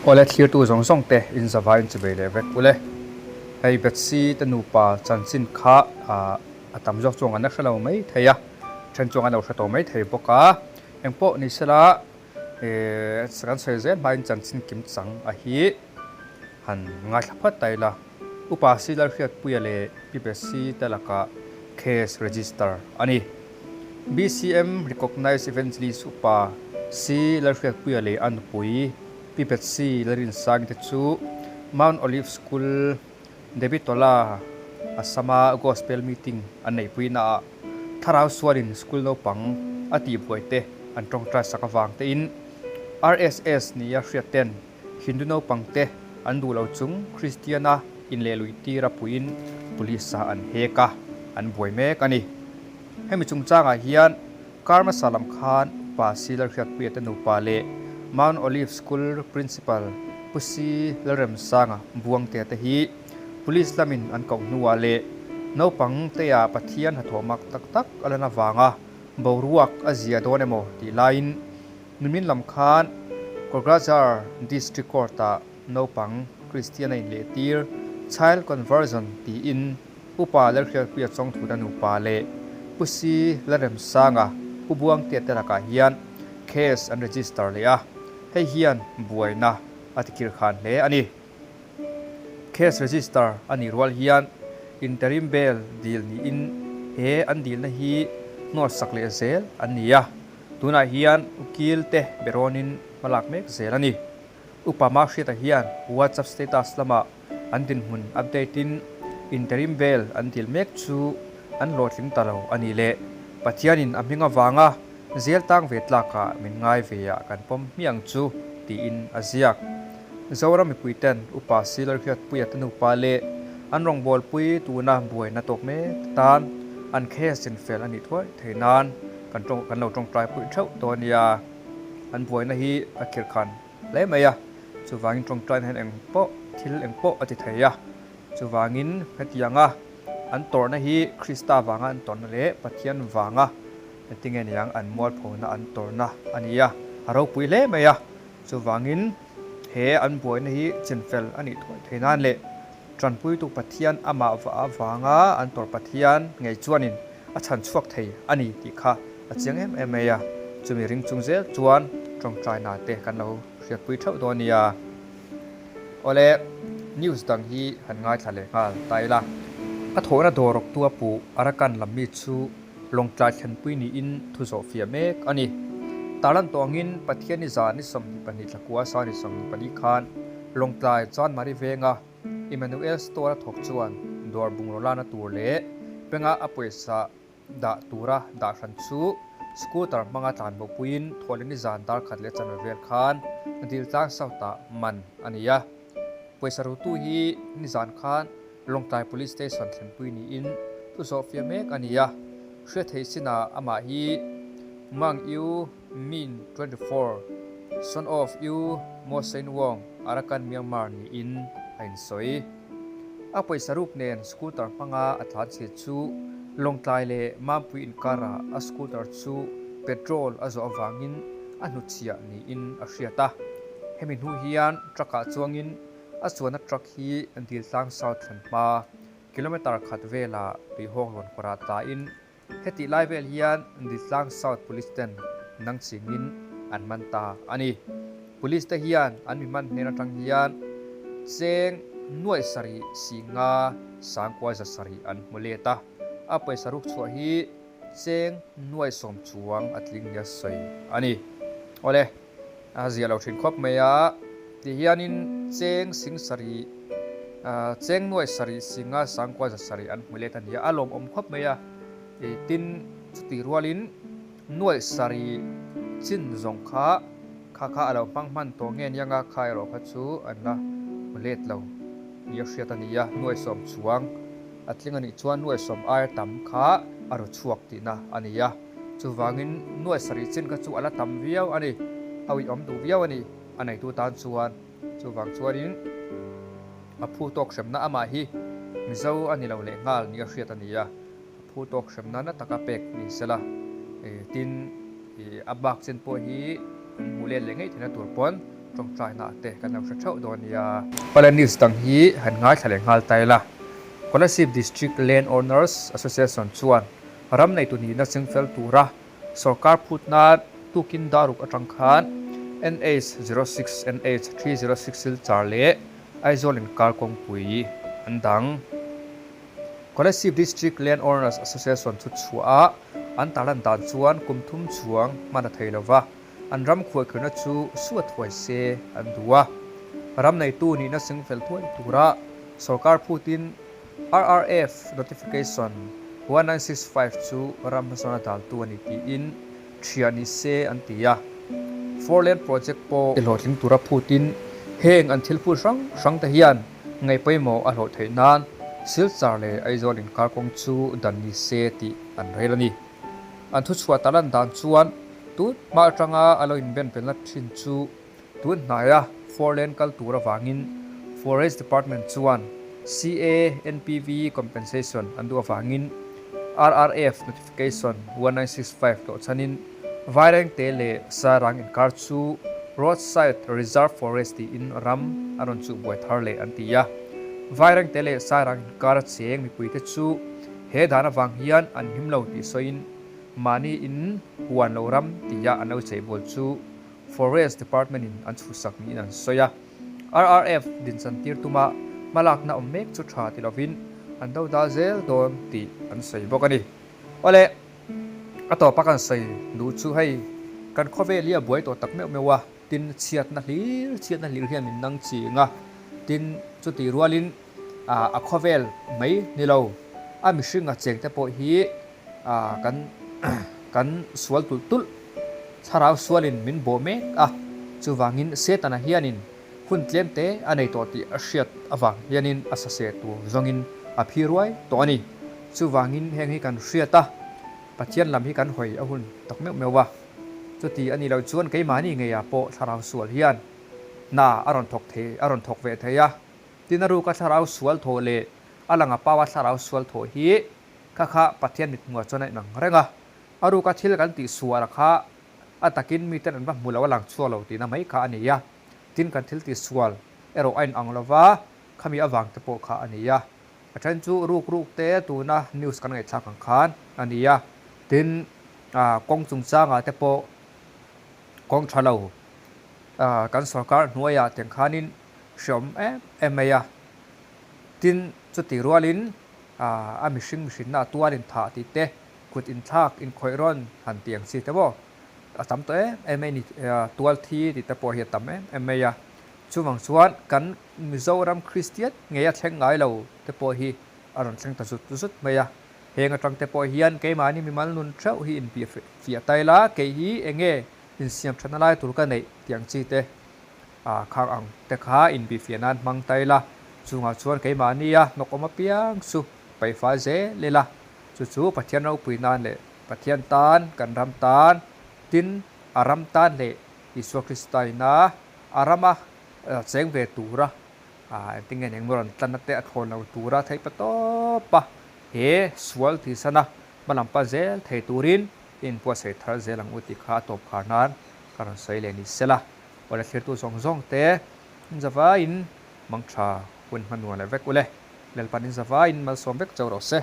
Awle thlirtu zawng zawng te in zavai in chivei leh vek ule. Hei Betsy te nupa chanchin kha a tam zawk chuang an la hre lo mai thei a, then chuang an lo hre tawh mai thei bawk a. Engpawh ni sela kan sawi zel hmain chanchin kim chang a hi han ngaithla phawt ta ila. Upa Silar Hriatpuia leh Pi Betsy te lakah case register a ni. BCM Recognized Evangelist Upa Si Lalhriatpuia leh a nupui Pi Betsy Lalrinsangi te chu Mount Olive School, Debitola, Assam-a Gospel Meeting an neihpuinaah thlarau sualin school naupang a tihbuai te an tawngtai sak avang tein RSS nia hriat ten Hindu naupang te an duh lo chung Kristiana inlehluih tir a puiin Police-ah an hek a, an buai mek a ni. Hemi chungchangah hian Karma Salam khan Upa Si Lalhriatpuia te nupa leh Mount Olive School Principal Pu Si Lalremsanga Buangtea te hi Police lamin an koh hnuah leh naupang tea Pathian hnathawh mak tak tak a lan avanga boruak a zia dawn emaw tih laiin nimin lam khan Kokrajhar District Court-ah naupang Kristian a inlehtir Child Conversion tiin Upa Lalhriatpuia Chawngthuta nupa leh Pu Si Lalremsanga Pu Buangtea te lakah hian case an register leh a, hei hian buaina a tikir khan hle a ni. Case register a nih rual hian interim bail dil niin he an dilna hi hnualsak leh zel an ni a, tunah hian ukil te berawnin hmalak mek zel a ni. Upa Mahriata hian WhatsApp status lamah An dinhmun update in interim bail an dil mek chu an hlawhtling ta lo a ni le. Pathianin a hming avanga zel tang ve tlakah min ngai ve ah kan pawm hmiang chu tiin a ziak. Zoram mipui ten Upa Silar Hriatpuia te nupa leh an rawngbawlpui tuna buaina tawk mek tan an case chinfel a nih thuai thei nan kan tawng kan lo tawngtai pui theuh dawn a nia. An buaina hi a khirhkhan hle mai a, chuvangin tawngtaina hian eng pawh thil eng pawh a ti thei a, chuvangin hetianga an tawrhna hi Krista vanga an tawrhna leh Pathian vanga engtinge niang an mualphona an tawrhna a ni a, a ropui hle mai a, chuvangin he an buaina hi chinfel a nih thuai thei nan leh tanpuitu Pathian amah vanga an tawrh Pathian ngei chuanin a chhan chhuak thei a ni tih kha a chiang em em mai a, chumi ring chung zel chuan tawngtaina te kan lo hriatpui theuh dawn nia. Awle, news dang hi han ngaithla leh nghal ta ila. A thawhna dawroktu a puh Arakan lam mi chu Lawngtlai thlenpui niin thu zawh fiah mek a ni. Tarlan tawh angin Pathianni zan ni 22 thlakua sang ni 24 khan Lawngtlai Chanmari venga Emmanuel Store a thawk chuan dawr bungraw lana tur leh penga a pawisa dah tura dah hran chu scooter hmanga tlan bopuiin thawhlehni zan dar khat leh chanve vel khan dil tlang south ah man a ni a. Pawisa rutu hi nizan khan Lawngtlai Police Station thlenpui niin thu zawhfiah mek a ni a. Hriattheih sinah amah hi Mang Yu Min, 24, son of Yu Mo Sein Wong, Arakan Myanmar niin a insawi. A pawisa ruk nen scooter hmanga a tlan chhiat chu Lawngtlai leh Mampui inkarah a scooter chu petrol a zawh avangin a hnutchhiah niin a hriat a. Hemi hnu hian truck-ah chuangin a chuanna truck hi Diltlang South thlen hma kilometre khat velah tuihawk rawn kawrah tlaiin Hetih lai vel hian Ditlang South Police ten nang chingin an man ta a ni. Police te hian an mi hman hnen atang hian cheng nuaih sarih si nga sangkua za sarih an hmu let a, a pawisa ruk chhuah hi cheng nuaih sawm chuang a tling nia sawi a ni. Awle, a zia lo thin khawp mai a, ti hianin cheng sing sarih cheng nuaih sarih si nga sangkua za sarih an hmu let a ni a, a lawmawm khawp mai a. Tin, chutih rualin nuaih sarih chin zawng kha kha kha a lo hmang hman tawh nge nia nga kha erawh kha chu an la hmu let lo nia hriat a ni a, nuaih sawm chuang a tling a nih chuan nuaih sawm aia tam kha a ru chhuak tihna a ni a, chuvangin nuaih sarih chin kha chu a la tam viau a ni, a uiawm duh viau a ni a neitu tan chuan. Chuvang chuanin a phu tawk hremna amah hi Mizo a ni lo leh nghal nia hriat a ni a, a phu tawk hremna na taka pek ni sela tin a bak chen pawh hi an hmuh let leh ngei theihna tur pawn Tawngtaina te kan lo hre theuh dawn nia. Pala news dang hi han ngaithla leh nghal ta ila. Kolasib District Land Owners Association chuan ram neitu nihna chingfel tura sorkar phut nan tukin daruk atang khan NH 06, NH 306 Silchar leh Aizawl inkar kawngpui an dang. Kolasib District Land Owners Association chu chhuah a an tarlan dan chuan kum thum chuang hman a thei lova. An ram khuaikherna chu suat huai se an duh a. Ram neitu nihna singfel thuai tura sorkar phutin RRF Notification 1965 chu ram hmasawn a daltu a ni tiin thiah ni se an ti a. Four Lane Project pawh hlawhtling tura phutin heng an thil phut hrang hrang te hian ngaih pawimawh a hlawh theih nan Silchar leh Aizawl inkar kawng chu dan ni se tih an rel a ni. An thuchhuah ta lan dan chuan tun hma atanga a lo inbenpelna thin chu tun hnaia four lane kal tur avangin Forest Department chuan CANPV compensation an duh avangin RRF Notification 1965 tlawh chhanin Vairengte leh Sairang inkar chu Roadside Reserve Forest tiin ram a rawn chuh buai thar leh an ti a. Vairengte leh Sairang inkar a cheng mipuite chu He dan avang hian an him lo tih sawiin mahni in huan lo ram tia an lo cheibawl chu Forest Department in an chhuhsak niin an sawi a. RRF dinchantir tuma hmalakna awm mek chu tha ti lovin an do dal zel dawn tih an sawi bawk a ni. Awle, a tawpa kan sawi duh chu hei kan khawvel hi a buai tawh tak meuh meuh a, tin chhiatna hlir chhiatna hlir hian min nang ching a, tin chutih rualin a khawvel mai ni lo, a mihring a cheng te pawh hi kan kan sual tulh tulh, thlarau sualin min bawh mek a, chuvangin Setana hianin hun tlem te a nei tawh tih a hriat avang hianin a saseh tur zawngin a phi ruai tawh a ni. Chuvangin heng hi kan hriat a, Pathian lam hi kan hawi a hun tak meuh meuh a, chuti a nih loh chuan keimahni ngeiah pawh thlarau sual hian hna a rawn thawk thei a rawn thawk ve thei a. Tin a ruka thlarau sual thawh leh a langa paua thlarau sual thawh hi kha kha Pathian mithmuah chuan a inang reng a. A ruka thil kan tih sual a kha a takin miten an va hmu lo a lang chhuak lo tihna mai kha a ni a. Tin kan thil tih sual erawh a inang lo va, khami avang te pawh kha a ni a. A then chu ruk ruk te tuna news kan ngaihthlak ang khan a ni a. Tin kawng chungchangah te pawh kawng tha lo kan sorkar hnuaiah tiang khanin hreawm em em mai a. Tin, chutih rualin a mihring mihrinna a tual inthah tih te, kut inthlak, inkhawih rawn han tih ang chi te maw a tam tawh em em mai a ni, tual thi tih te pawh hi a tam em em mai a. Chuvang chuan kan Mizoram Kristian ngei a thleng ngai lo te pawh hi a rawn thleng ta zut zut mai a. Heng atang te pawh hian keimahni mimal nun theuh hi inpiahfiah ta ila, kei hi eng nge insiam thatna lai tur ka neih tih ang chi te A khang ang te kha inbihfiah nan hmang ta ila, chungah chuan keimahnia hnawk awm apiang chu paihfai zel ila, chu chu Pathian ropui nan leh Pathian tan, kan ram tan, tin a ram tan leh Isua Krista ina a rama cheng ve tura engtin nge eng rawn tlanna te a thlawn lo tura theih pa tawp a, he sual tihsana hmalam pan zel thei turin i inbuatsaih thar zel ang u tih kha a tawp khar nan ka rawn sawi leh ni sela. Awle thlirtu zawng zawng te in zavaiin mangtha hun hma nuam leh vek ule. Lalpan in zavaiin malsawm vek chauh rawh se.